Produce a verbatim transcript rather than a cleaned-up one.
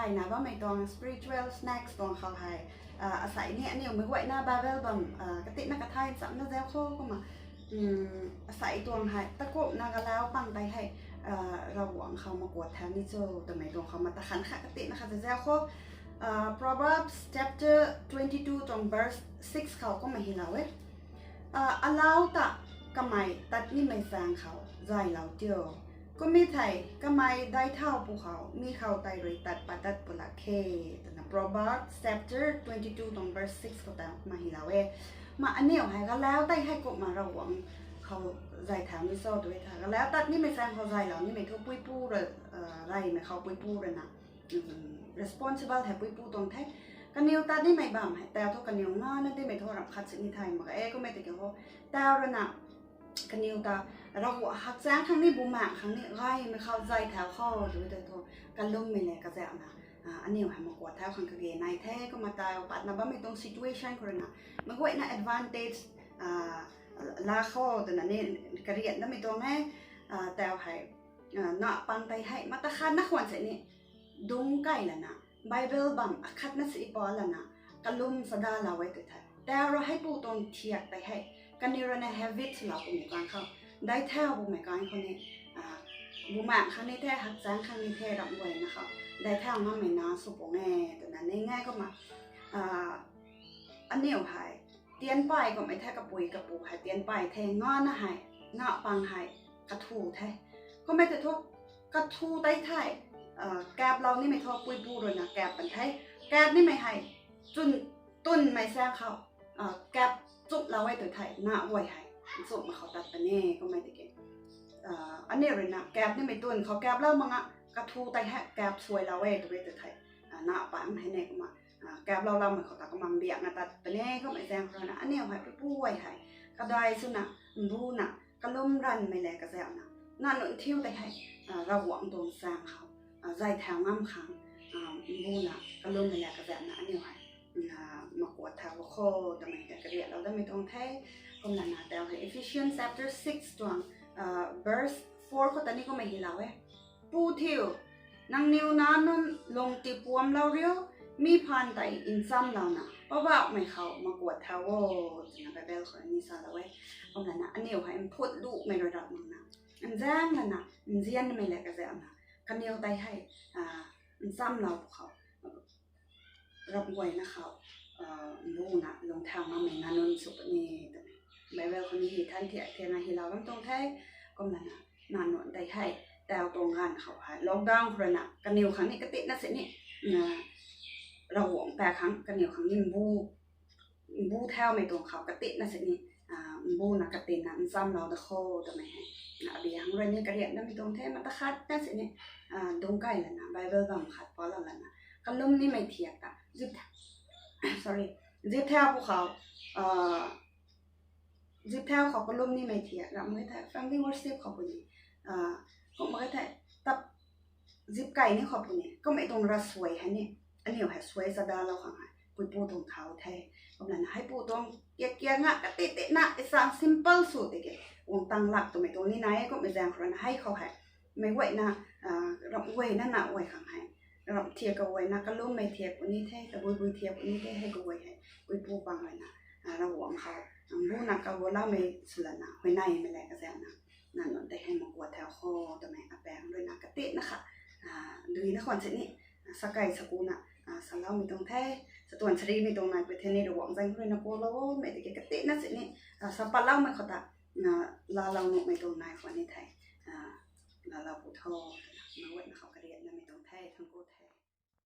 Aina bammei tuang spiritual snacks tuang khou hei, asei ni aniu mei guayna Bible bam katitna kathay nchamna zau kho kumna, asei tuang hei takumna galau pang tei hei Ravguangc khou makuat thau ni cho twmei tuang khou ma ta khan kha katitna kha zau kho. Proverbs chapter twenty two tuang verse six khou kumna hylou e. Alau ta kamei tat nimei chaeng khou zaylou tio. Kum e thei kamei daic thau pwkhou mi khou tei rui tat pat dat pw lak khe, twna Proverbs chapter twenty two tuang verse six khou ta kumna hylou e. Ma aniu hei galau tei hei kumna Ravguangc khou zay thau ni cho tw e thei galau tat nimei chaeng khou zaylou nimei thu puipu rui, reymei khou puipu rui na responsible hei puipu tuang the. Kaniw tat nimei bam hei tau thu kaniw ngana dimei thu ramh khat sini thay mak e. Kum e tiki ho, tau rui na kaniw ta Ravguangc hakchaengc khang ni bumaengc khang ni gaymei khou zay thau kho tw e tei thu kalummei le kazauhna aniu hei makuat thau khang kage nai the. Kumna tau patna bammei tuang situation khou rui na mei guayna advantage la kho twna ni kariat namei tuang e. Tau hei na pang tei hei ma ta khan na khwan sini dungc kai lana Bible bam akhatna si pa lana kalum chadalou e tw thei tau rui heipu tuang thiak tei hei kaniw rui na habit swlou pwmei kan khou, daic thau pwmei kan khou ni bumaengc khang ni the, hakchaengc khang ni the, ramh guayna khou daic thau ngammei na sw pung e twna ni ngai kumna aniu hei tianpay kummei the, kapui kapu hei tianpay the, ngana hei, na pang hei kathu the. Kummei tei thu kathu tei thei kaplou nimei thu puipu rui na kap pan the. Kap nimei hei chwn tunmei chaeng khou kap chuplou e tw thei na guay hei nchumhmei khou tat pan e. Kummei tiki aniu rui na kap nimei twn khou kaplou mak nga kathu tei hei kap suailou e tw e tw thei na pang hei ni kumna kaplou loumei khou ta kumna mbiak na tat pan e. Kummei zaeng khou rui na aniu hei puipu guay hei kadai swna mbuna kalum ranvmei le kazauhna na nunc thiu tei hei Ravguangc tuang chaeng khou zay thau ngam khang mbuna kalummei le kazauhna aniu hei makuat thau kho twmei ta kariatlou damei tuang the. Kumna na tau hei Ephesians chapter six tuang verse four khou ta ni kumna hylou e. Pu thiu, nangniw nac nunc lung tipuamlou riu, mi phaan tei nchamlouna Poubauhmei khou makuat thau o, twna Bible khou ni salou e. Kumna na aniu hei mphut lumei rui rap makna nzaeng lana nzianmei le kazauhna kaniw tei hei nchamlou pwkhou ramh guayna khou mbuna lung thau ngammei nac nunc sw puni twmei Bible khou ni hi than thiak thiakna hylou bam tuang the. Kumna na nac nunc tei hei tau tuang ganv khou hei lockdown khou rui na kaniw khang ni katitna sini Ravguangc ta khang kaniw khang ni mbu thaumei tuang khou katitna sini mbuna katinna nchamlou da kho twmei hei abi hang rui ni kariat namei tuang the. Ma ta khatna sini dungc kai lana Bible bam khat palou lana kalum nimei thiak ta zip thau, sorry, zip thau pwkhou zip thau khou kalum nimei thiak ramh mak e thei family worship khou puni, kum mak e thei tap zip kai ni khou puni kummei tuang ravsuai hei ni aniu hei suai chadalou khang hei puipu tuang thau the. Kumna na heipu tuang kiak kiak nga katit tit na isang simple sw tiki guang tang lak twmei tuang ni nai e. Kummei zaeng khou rui na hei khou hei meic guayna ramh guayna nac guay khang hei ramh thiak kaguayna kalummei thiak puni the, kabuibui thiak puni the. Hei kaguay hei puipu pang rui na Ravguangc khou mbuna kagualoumei swlana huayneymei le kazauhna nac nunc tei hei makuat thau kho twmei apaeng rui na katitna kha duina khwan sini sakai sakuna saloumei tuang the. Satuan sarimei tuang nai pui the ni Ravguangc zaeng rui na kualoumei tiki katitna sini sa patloumei khou ta laalou nuhmei tuang nai khwan ni the. Laalou pu tho twna meic guayna khou kariat namei tuang the. Thangc ku the.